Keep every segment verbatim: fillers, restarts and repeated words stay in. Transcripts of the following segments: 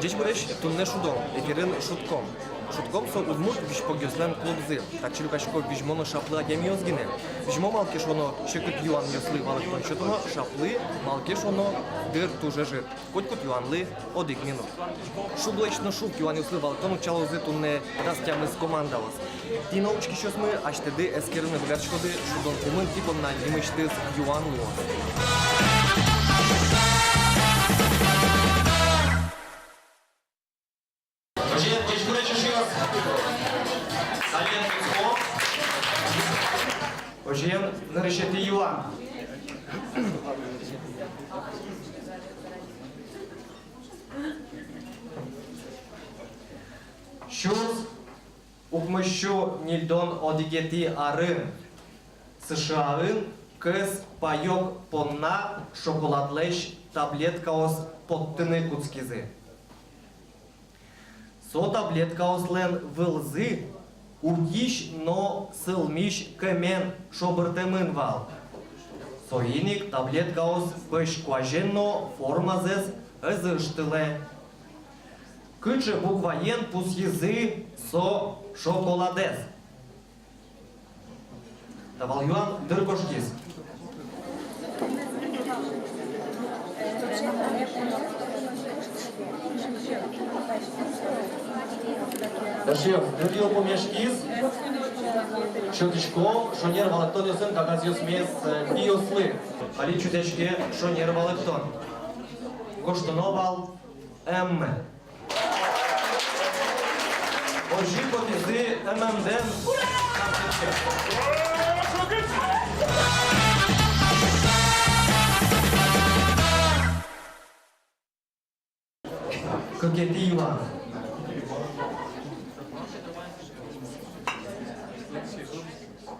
Ӟечбуресь, туннэ «Шудом» эфирын. «Шудком». «Шудком» — со удмурт визьпогъёслэн клубзы. Татчы люкасько визьмо но шаплы адямиос гинэ. Визьмо, малы ке шуоно, секыт юанъёслы валэктон сётоно, шаплы, малы ке шуоно, дыр туж ӧжыт. Котькуд юанлы одӥг минут. Шуглэсь но шуг юанъёслы валэктон утчалозы туннэ дас тямыс командаос. Тӥ но, учкисьёсмы, асьтэды эскерыны быгатӥськоды, «Шудон» пумын тӥ понна нимысьтыз юан луоз. Озьыен, ӟечбуресь, эшъёс! Салем, кутском. Озьыен, нырысетӥ юан. Сюрс укмыссю ньыльдон одӥгетӥ арын США-ын кӧс паёк понна шоколадлэсь таблеткаос поттыны кутскизы. Со таблеткаослэн вылзы утись но сылмись кӧмен шобыртэмын вал. Соин ик таблеткаос пӧсь куазен но формазэс ӧз ыштылэ. Кыӵе букваен пусйизы со шоколадэз? Та вал юан, дыр кошкиз. Эшъёс, дыр йылпумъяськиз. Сётӥськом шонер валэктонъёсын кагазъёсмес, э, пиослы. Али чузъяське шонер валэктон. Гожтоно вал «М». Озьы потӥзы «М М Д»-н. Кыкетӥ юан.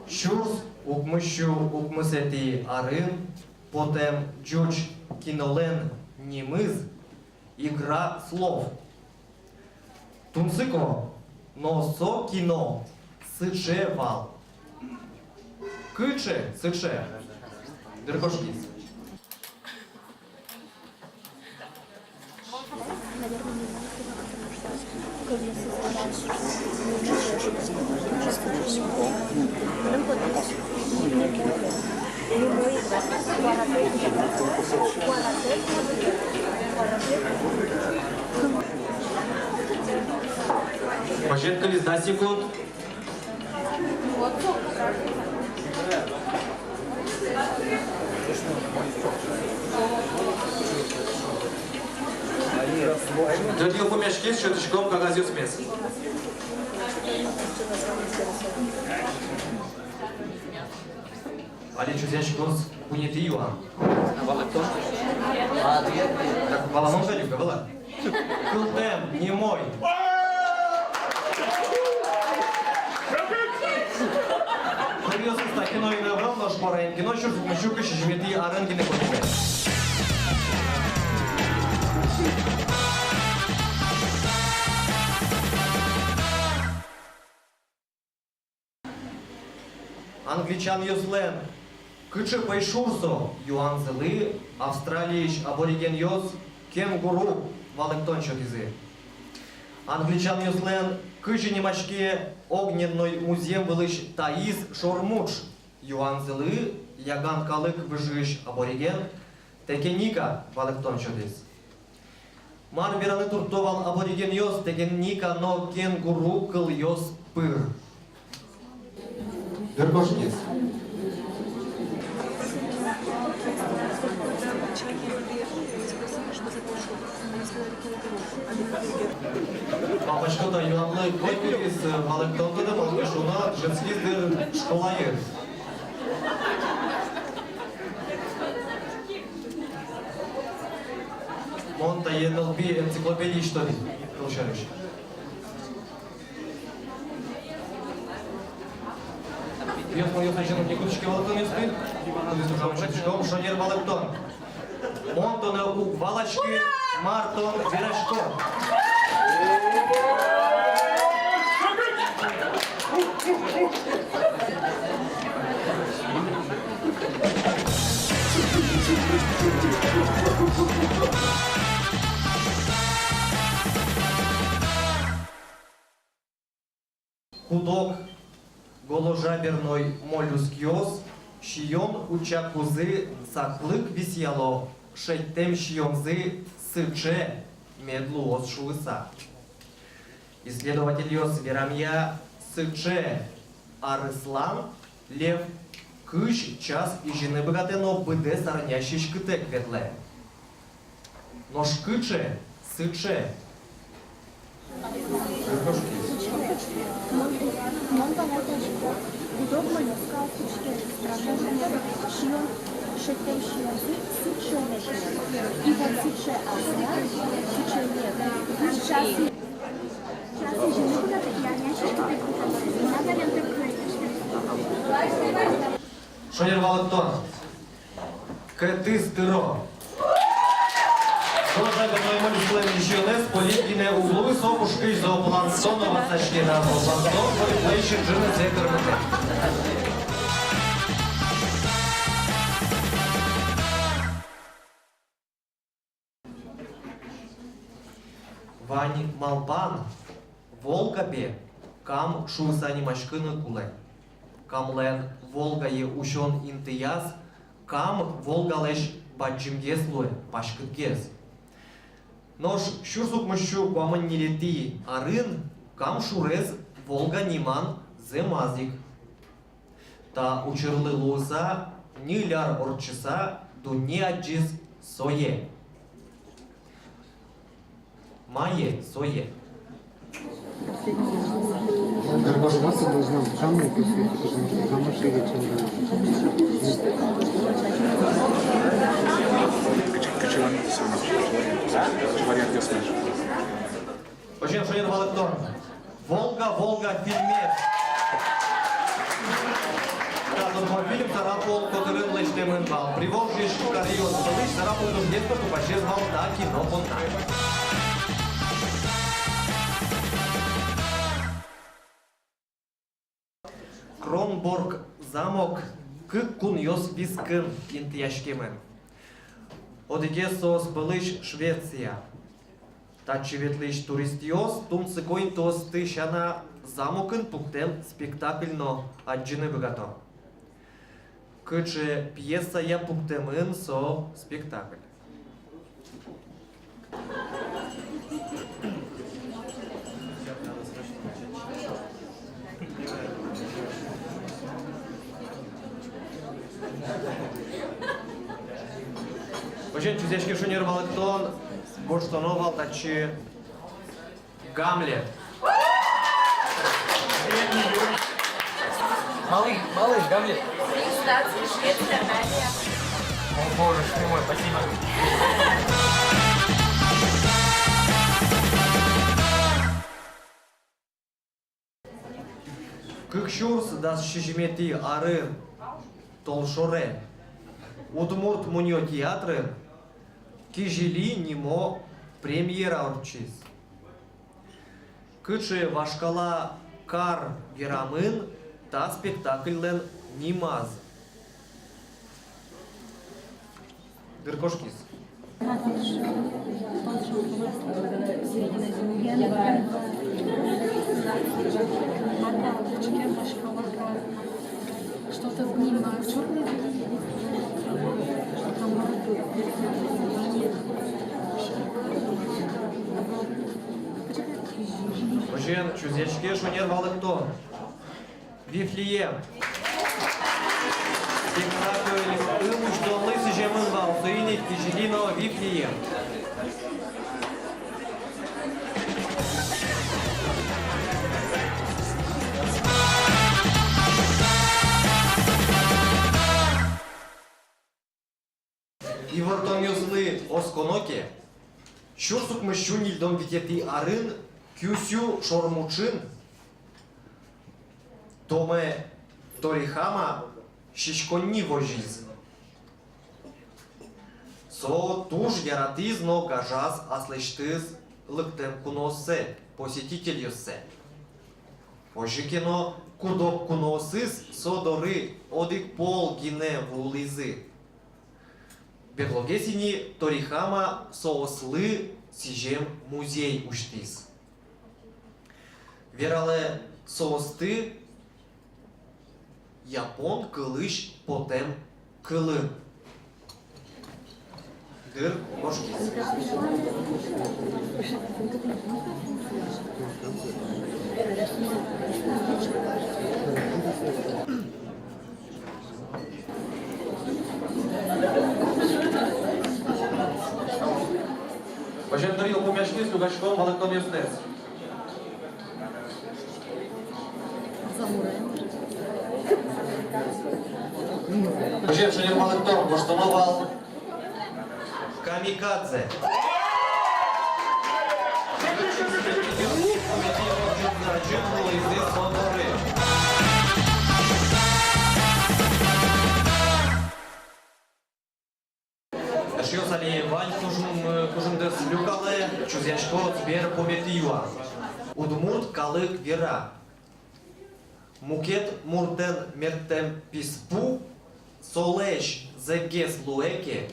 Сюрс укмыссю укмысэтӥ арын потэм ӟуч кинолэн нимыз «Игра слов». Тунсыко, но со кино сыӵе вал. Кыӵе сыӵе? Дыр кошкиз. Озьыен, кылиз дас секунд. Дыр йылпумъяськиз, сётӥськом кагазъёсмес. Али чузъяськоз куинетӥ юан. Валэктон. Так, валамон кадь ук, вала. Кылтэм, немой. Курьёзыз, та кино ӧвӧл, нош куараен кино сюрс укмыссю кызь сизьыметӥ арын гинэ кутске. Англичанъёслэн кыӵе пӧйшурзы со? Юанзылы Австралиысь аборигенъёс «кенгуру» валэктон сётӥзы. Англичанъёслэн кызьы нимаське огненной музъем вылысь таиз шормуӵ? Юанзылы Яган калык выжыысь абориген Текеника валэктон сётӥз. Мар вераны туртто вал аборигенъёс Текеника но кенгуру кылъёс пыр? Дыр кошкиз. Малпасько, та юанлы котькудӥз валэктон тодэ, малы ке шуоно, дышетскиз дыр школаын. Мон тае нылпи энциклопедиысь тодӥ, кылсярысь. Пиосмуръёс, ачим ик кутӥське валэктонъёсты. Кудӥз ужам учкиськом, шонер валэктон. Мон тонэ уг валаськы, мар тон вераськод. Куд-ог голожаберной моллюскъёс сиён утчакузы саклык висъяло, шедьтэм сиёнзы сыӵе мед луоз шуыса. Исследовательёс верамъя, сыӵе арыслан, лев, кызь час изьыны быгатэ но быдэс арня сиськытэк ветлэ. Нош кыӵе сыӵе? Шонер валэктон. Кӧтыз тыро. Голожаберной моллюсклэн изьыеныз полип гинэ уг луы, со пушкысь зоопланктон но ватсаське на. Зоопланктон полиплэсь ӝынызэ тырмытэ. Вань малпан, Волга пе Кам шуыса нимаськыны кулэ. Камлэн Волгае усён интыяз Кам Волгалэсь бадӟымгес луэ, паськытгес. Нош сюрс укмыссю куамын ньылетӥ арын Кам шурез Волга ниман зэмаз ик. Та учырлы луыса, ньыль ар ортчыса, дунне адӟиз сое. Мае сое? Горбашваса должна в Каму посветить, потому что Кама шире, чем Дунне. Кыӵе, кыӵе вариант, вариант, вариант. Озьыен, шонер валэктон. «Волга, Волга» фильмез. Та тодмо фильм Сарапул котырын лэсьтэмын вал. Приволжьысь каръёс пӧлысь Сарапул дунъет но тупасез вал та кино понна. Кронборг замок кык кунъёс вискын интыяськемын. Одӥгез соос пӧлысь Швеция. Татчы ветлӥсь туристъёс тунсыко интыосты сяна замокын пуктэм спектакль но адӟыны быгато. Кыӵе пьесая пуктэмын со спектакль? Озьыен, чузъяське, шонер валэктон, гожтоно вал татчы «Гамлет». Малый, малый, Гамлет. О, боже ж ты мой, спасибо. Кык сюрс дас сизьыметӥ арын, толшоре, Удмурт мунё театрын «Кизили» нимо премьера ортчиз. Кыӵе вашкала кар верамын та спектакльлэн нимаз? Дыр кошкиз. Что-то в нем. Озьыен, чузъяське, шонер валэктон. «Вифлеем». Спектакль ымусьтонлы сӥземын вал, соин ик «Кизили» но «Вифлеем». Ивортонъёслы осконо ке, сюрс укмыссю ньыльдон витетӥ арын Кюсю шормуӵын Томе Торихама сиськонни возиз. Со туж яратӥз но гажаз аслэсьтыз лыктэм кунооссэ, посетительёссэ. Озьы ке но, куд-ог куноосыз со доры одӥг пол гинэ вуылӥзы. Берлогес ини Торихама соослы сӥзем музей усьтӥз. Вералэ, Соосты япон кылысь потэм кылын. Дыр кошкиз. Озьыен, дыр йылпумъяськиз, люкаськом валэктонъёстэс. Озьыен, шонер валэктон гожтоно вал: камикадзе. Эшъёс, али вань кужым, кужымдэс люкалэ, чузъясько, Сбер пумитъя. Удмурт калык вера: мукет муртэн мертэм писпу солэсь зэггес луэ ке,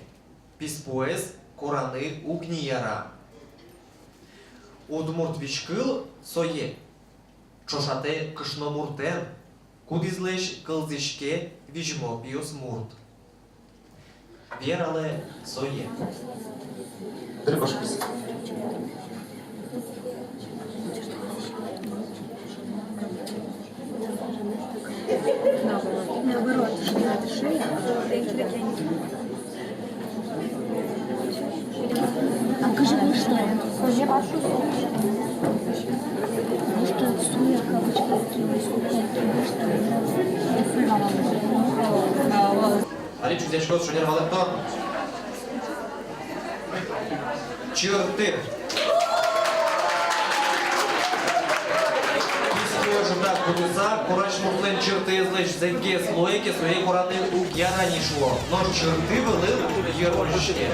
писпуэз кораны уг ни яра. Удмурт визькыл сое ӵошатэ кышномуртэн, кудӥзлэсь кылзӥське визьмо пиосмурт. Вералэ сое. Дыр кошкиз. Наоборот, надо шею, а, а как же вы что? Ну что, сумерка, вы что, такие, вы что, такие, вы что? Али чузъяськоз шонер валэктон. Чырты. Писпуэз ӝутак кутыса, курась муртлэн чыртыезлэсь зэггес луэ ке, сое кораны уг яра ни шуо. Нош чырты вылын йырмоз ке.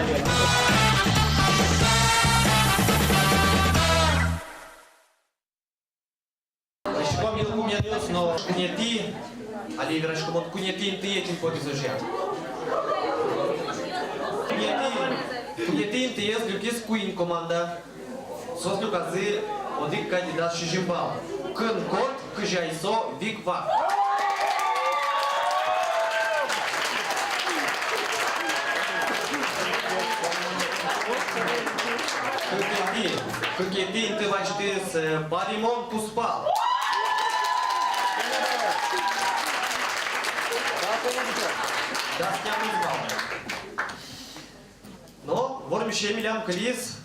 Лэсьтӥськом йылпумъянъёс но куинетӥ, али вераськом, куинетӥ интые кин потӥз, озьы-а? Куинетӥ, куинетӥ интыез люкиз куинь команда. Соос люказы одӥг кадь дас сизьым балл. Кын корт, кызьы ай со, вик вак. Кыкетӥ, кыкетӥ инты басьтӥз, э, Паримон кузпал. Дас тямыс балл. Но вормисе милям кылиз,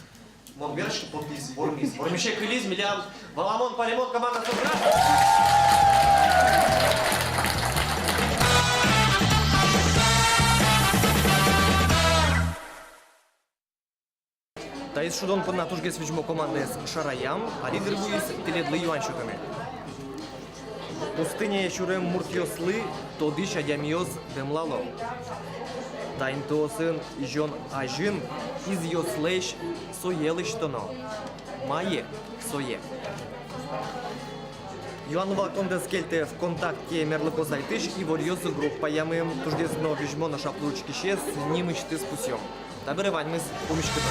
мон верасько, потӥз, вормиз. Вормисе кылиз милям «Валамон, Паримон» команда. Таиз шудон понна тужгес визьмо командаез шараям, али дыр вуиз тӥледлы юан сётыны. Пустыняе сюрем муртъёслы тодӥсь адямиос дэмлало. Та интыосын изён азьын изъёслэсь сое лэсьтоно. Мае сое? Юанлы валэктондэс кельтэ ВКонтакте мерлыко сайтысь «Иворъёс» группаямы. Тужгес но визьмо но шаплы учкисез нимысьтыз пусъём. Табере ваньмыз пумиськытозь.